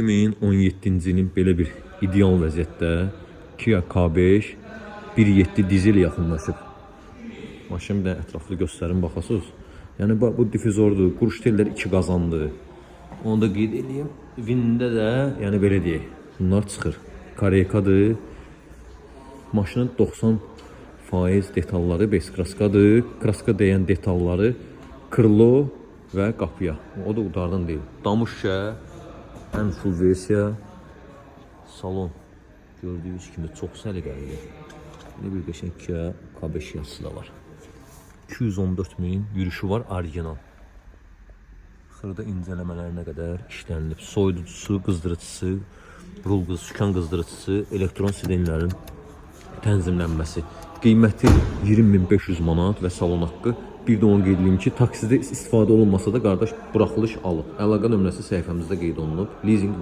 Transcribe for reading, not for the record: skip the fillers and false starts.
2017-ci ilin belə bir ideal vəziyyətdə Kia K5 1.7 dizel yaxınlaşıb. Maşını bir də ətraflı göstərim baxasınız. Yəni bu difüzordur, quruş tellər 2 qazandı. Onu da qeyd eləyim. Vində də, yəni belə deyək, bunlar çıxır. Karekadır. Maşının 90% detalları bes kraskadır. Kraska deyən detalları krilo və qapıya. O da udardan deyil. Damış şüşə, ən full versiya. Salon gördüyünüz kimi çox səliqəlidir. Belə bir qəşəng Kia K5 yazısı da var. 214 min yürüşü var orijinal. Xırda incələmələrinə qədər işlənilib. Soyuducusu, qızdırıcısı, rul qız, sükan qızdırıcısı, elektron sidenlərin tənzimlənməsi. Qiyməti 20.500 manat və salon haqqı. Bir də onu qeyd edeyim ki, taksidə istifadə olunmasa da qardaş buraxılış alıb. Əlaqə nömrəsi səhifəmizdə qeyd olunub. Leasing var.